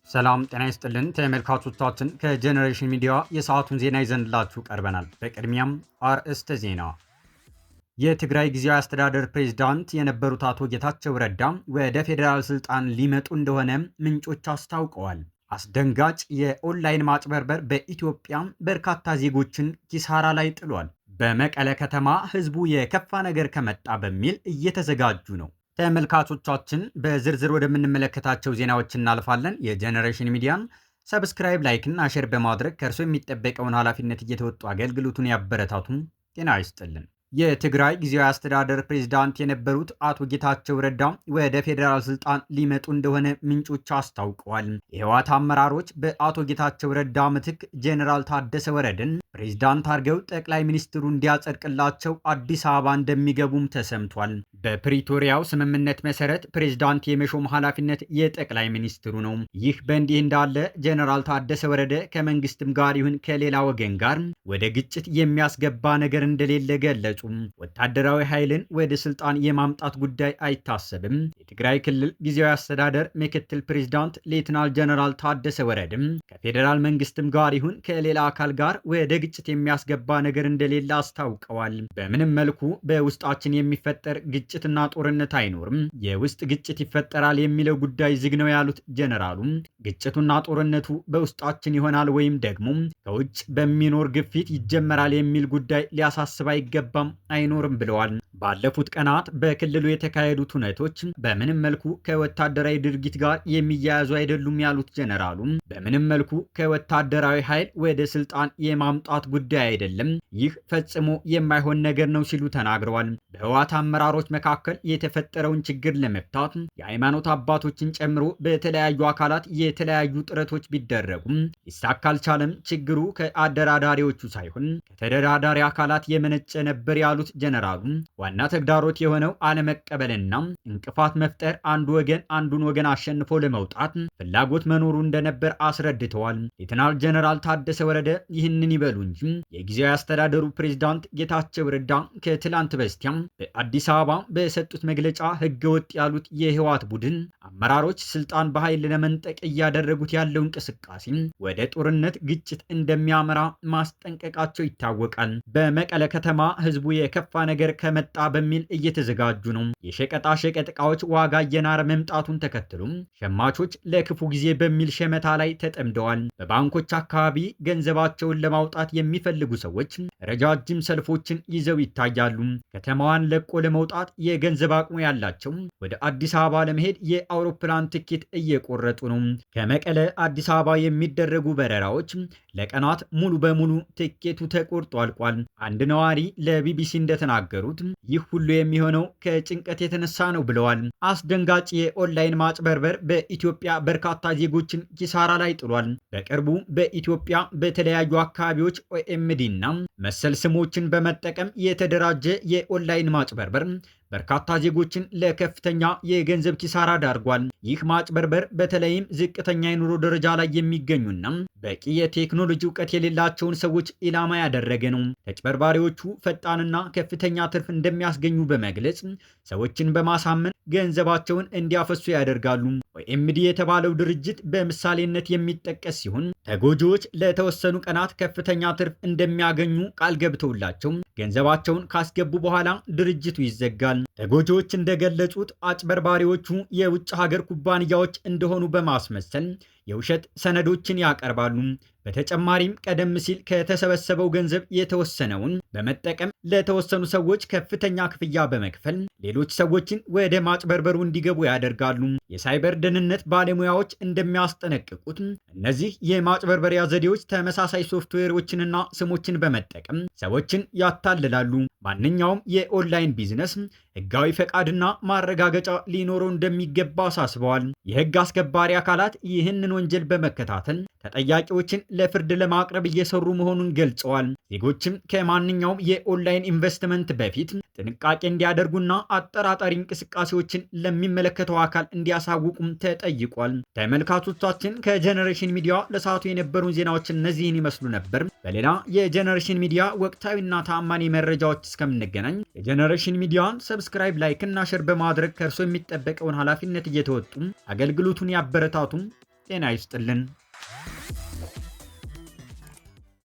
ሰላም ጤና ይስጥልን ተመልካቾቻችን፣ ከጀኔሬሽን ሚዲያ የሰዓቱን ዜና ይዘንላችሁ ቀርበናል። በቅድሚያም አርዕስተ ዜና። የትግራይ ጊዜያዊ አስተዳደር ፕሬዝዳንት የነበሩት አቶ ጌታቸው ረዳ ወደ ፌዴራል ስልጣን ሊመጡ እንደሆነ ምንጮች አስታውቀዋል። አስደንጋጭ የኦንላይን ማጭበርበር በኢትዮጵያ በርካታ ዜጎችን ኪሳራ ላይ ጥሏል። በመቀለ ከተማ ህዝቡ የከፋ ነገር ከመጣ በሚል እየተዘጋጁ ነው። ተመልካቾቻችን፣ በዝርዝር ወደምንመለከታቸው ዜናዎች እናልፋለን። የጀኔሬሽን ሚዲያን subscribe፣ like እና share በማድረግ ከእርሶ የሚጠበቀውን ኃላፊነት እየተወጡ አገልግሎቱን ያበረታቱን። ጤና ይስጥልን። የትግራይ ጊዜያዊ አስተዳደር ፕሬዝዳንት የነበሩት አቶ ጌታቸው ረዳ ወደ ፌዴራል ስልጣን ሊመጡ እንደሆነ ምንጮች አስታውቀዋል። የህወሓት አመራሮች በአቶ ጌታቸው ረዳ ምትክ ጄኔራል ታደሰ ወረደን ፕሬዝዳንት አድርገው ጠቅላይ ሚኒስትሩ እንዲያጸድቅላቸው አዲስ አበባ እንደሚገቡም ተሰምቷል። በፕሪቶሪያው ስምምነት መሰረት ፕሬዝዳንት የመሾም ኃላፊነት የጠቅላይ ሚኒስትሩ ነው። ይህ በእንዲህ እንዳለ ጄኔራል ታደሰ ወረደ ከመንግስትም ጋር ይሁን ከሌላ ወገን ጋር ወደ ግጭት የሚያስገባ ነገር እንደሌለ ገለጹ። ወታደራዊ ኃይልን ወደ ስልጣን የማምጣት ጉዳይ አይታሰብም። የትግራይ ክልል ጊዜያዊ አስተዳደር ምክትል ፕሬዝዳንት ሌትናል ጀነራል ታደሰ ወረድም ከፌዴራል መንግስትም ጋር ይሁን ከሌላ አካል ጋር ወደ ግጭት የሚያስገባ ነገር እንደሌለ አስታውቀዋል። በምንም መልኩ በውስጣችን የሚፈጠር ግጭትና ጦርነት አይኖርም። የውስጥ ግጭት ይፈጠራል የሚለው ጉዳይ ዝግ ነው ያሉት ጀነራሉ፣ ግጭቱና ጦርነቱ በውስጣችን ይሆናል ወይም ደግሞ ከውጭ በሚኖር ግፊት ይጀመራል የሚል ጉዳይ ሊያሳስብ አይገባም፣ አይኖርም ብለዋል። ባለፉት ቀናት በክልሉ የተካሄዱት ሁነቶች በምንም መልኩ ከወታደራዊ ድርጊት ጋር የሚያያዙ አይደሉም ያሉት ጀነራሉ፣ በምንም መልኩ ከወታደራዊ ኃይል ወደ ስልጣን የማምጣት ጉዳይ አይደለም፣ ይህ ፈጽሞ የማይሆን ነገር ነው ሲሉ ተናግረዋል። በህወሓት አመራሮች መካከል የተፈጠረውን ችግር ለመፍታት የሃይማኖት አባቶችን ጨምሮ በተለያዩ አካላት የተለያዩ ጥረቶች ቢደረጉም ሊሳካ አልቻለም። ችግሩ ከአደራዳሪዎቹ ሳይሆን ከተደራዳሪ አካላት የመነጨ ነበር ያሉት ጀነራሉ፣ ዋና ተግዳሮት የሆነው አለመቀበልና እንቅፋት መፍጠር፣ አንዱ ወገን አንዱን ወገን አሸንፎ ለመውጣት ፍላጎት መኖሩ እንደነበር አስረድተዋል። ሌተናል ጀነራል ታደሰ ወረደ ይህንን ይበሉ እንጂ የጊዜያዊ አስተዳደሩ ፕሬዝዳንት ጌታቸው ረዳ ከትላንት በስቲያ በአዲስ አበባ በሰጡት መግለጫ ህገወጥ ያሉት የህወሓት ቡድን አመራሮች ስልጣን በኃይል ለመንጠቅ እያደረጉት ያለው እንቅስቃሴ ወደ ጦርነት ግጭት እንደሚያመራ ማስጠንቀቃቸው ይታወቃል። በመቀለ ከተማ ህዝቡ የከፋ ነገር ከመጣ በሚል እየተዘጋጁ ነው። የሸቀጣ ሸቀጥ እቃዎች ዋጋ እየናረ መምጣቱን ተከትሎም ሸማቾች ለክፉ ጊዜ በሚል ሸመታ ላይ ተጠምደዋል። በባንኮች አካባቢ ገንዘባቸውን ለማውጣት የሚፈልጉ ሰዎች ረጃጅም ሰልፎችን ይዘው ይታያሉ። ከተማዋን ለቆ ለመውጣት የገንዘብ አቅሙ ያላቸው ወደ አዲስ አበባ ለመሄድ የአውሮፕላን ትኬት እየቆረጡ ነው። ከመቀለ አዲስ አበባ የሚደረጉ በረራዎች ለቀናት ሙሉ በሙሉ ትኬቱ ተቆርጦ አልቋል። አንድ ነዋሪ ለቢቢሲ እንደተናገሩት ይህ ሁሉ የሚሆነው ከጭንቀት የተነሳ ነው ብለዋል። አስደንጋጭ የኦንላይን ማጭበርበር በኢትዮጵያ በርካታ ዜጎችን ኪሳራ ላይ ጥሏል። በቅርቡ በኢትዮጵያ በተለያዩ አካባቢዎች ኦኤምዲ እና መሰል ስሞችን በመጠቀም የተደራጀ የኦንላይን ማጭበርበር በርካታ ዜጎችን ለከፍተኛ የገንዘብ ኪሳራ ዳርጓል። ይህ ማጭበርበር በተለይም ዝቅተኛ የኑሮ ደረጃ ላይ የሚገኙና በቂ የቴክኖሎጂ እውቀት የሌላቸውን ሰዎች ኢላማ ያደረገ ነው። ተጭበርባሪዎቹ ፈጣንና ከፍተኛ ትርፍ እንደሚያስገኙ በመግለጽ ሰዎችን በማሳመን ገንዘባቸውን እንዲያፈሱ ያደርጋሉ። ኦኤምዲ የተባለው ድርጅት በምሳሌነት የሚጠቀስ ሲሆን፣ ተጎጂዎች ለተወሰኑ ቀናት ከፍተኛ ትርፍ እንደሚያገኙ ቃል ገብተውላቸው ገንዘባቸውን ካስገቡ በኋላ ድርጅቱ ይዘጋል። ተጎጂዎች እንደገለጹት አጭበርባሪዎቹ የውጭ ሀገር ኩባንያዎች እንደሆኑ በማስመሰል የውሸት ሰነዶችን ያቀርባሉ። በተጨማሪም ቀደም ሲል ከተሰበሰበው ገንዘብ የተወሰነውን በመጠቀም ለተወሰኑ ሰዎች ከፍተኛ ክፍያ በመክፈል ሌሎች ሰዎችን ወደ ማጭበርበሩ እንዲገቡ ያደርጋሉ። የሳይበር ደህንነት ባለሙያዎች እንደሚያስጠነቅቁት እነዚህ የማጭበርበሪያ ዘዴዎች ተመሳሳይ ሶፍትዌሮችንና ስሞችን በመጠቀም ሰዎችን ያታልላሉ። ማንኛውም የኦንላይን ቢዝነስ ህጋዊ ፈቃድና ማረጋገጫ ሊኖረው እንደሚገባ አሳስበዋል። የህግ አስከባሪ አካላት ይህንን ወንጀል በመከታተል ተጠያቂዎችን ለፍርድ ለማቅረብ እየሰሩ መሆኑን ገልጸዋል። ዜጎችም ከማንኛውም የኦንላይን ኢንቨስትመንት በፊት ጥንቃቄ እንዲያደርጉና አጠራጣሪ እንቅስቃሴዎችን ለሚመለከተው አካል እንዲያሳውቁም ተጠይቋል። ተመልካቾቻችን፣ ከጀነሬሽን ሚዲያ ለሰዓቱ የነበሩን ዜናዎች እነዚህን ይመስሉ ነበር። በሌላ የጀነሬሽን ሚዲያ ወቅታዊና ተአማኒ መረጃዎች እስከምንገናኝ የጀነሬሽን ሚዲያን subscribe፣ like እና share በማድረግ ከእርሶ የሚጠበቀውን ኃላፊነት እየተወጡ አገልግሎቱን ያበረታቱም። ጤና ይስጥልን።